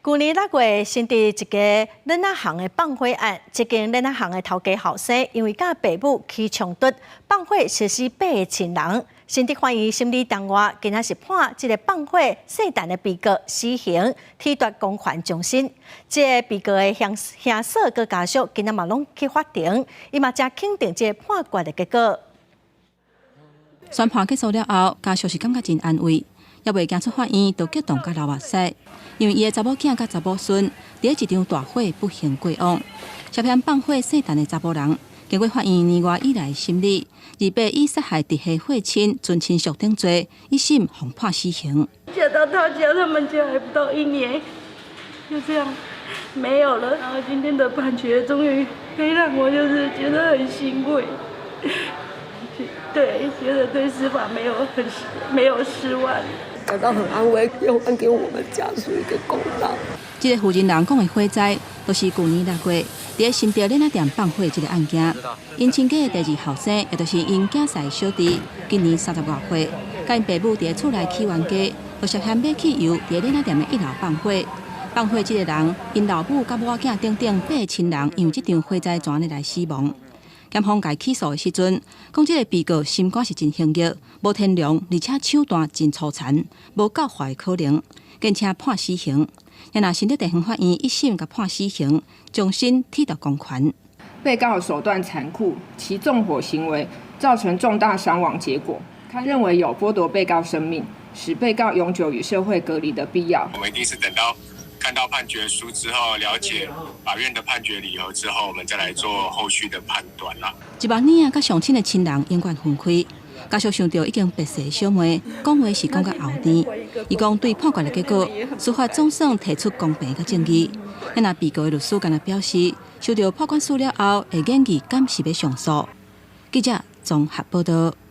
舊年6月，新竹一個鏈仔行的放火案，這間鏈仔行的頭家後生因為佮爸母起衝突，放火燒死八個親人。新竹法院審理當晚，今仔是判這个放火殺人的被告死刑，褫奪公權終身。這个被告的兄兄嫂佮家屬，今仔嘛攏去法庭，伊嘛誠肯定這个判決的結果。宣判結束了後，家屬是感覺真安慰，猶未行出法院，就激動佮流目屎，因為伊的查某囝佮查某孫佇這場大火不幸過往。涉嫌放火殺人的查埔人，經過法院年外以來審理，28以殺害直系血親、尊親屬等罪，一審予判死刑。嫁到他家，他們家還不到一年，就這樣沒有了。然後今天的判決終於可以讓我就是覺得很欣慰。對，覺得對司法沒有失望，感到很安慰，又還給我們家屬一個公道。這个負責人講的火災，就是舊年6月佇新竹鏈仔店放火這个案件。𪜶親家的第二後生，也就是𪜶囝婿小弟，今年三十外歲，佮𪜶爸母佇厝內起冤家，就涉嫌買汽油佇鏈仔店的一樓放火。放火這个人，𪜶老母佮某仔等等八个親人，因為這場火災就按呢來死亡。檢方共起訴的時陣，講這个被告心肝是真兇惡，無天良，而且手段真粗殘，無教化的可能，堅持判死刑。若新竹地方法院一審共判死刑，終身褫奪公權。被告手段殘酷，其縱火行為造成重大傷亡結果，他認為有剝奪被告生命，使被告永久與社會隔離的必要。我們一定是等到看到判決書之後，了解法院的判決理由之後，我們再來做後續的判斷啦。一目耳仔佮上親的親人永遠分開，家屬想著已經白世的小妹，講話是講甲喉甜。伊講對判決的結果，司法總算提出公平佮正義。若被告的律師敢若表示，收到判決書了後，會研議敢是欲上訴。記者綜合報道。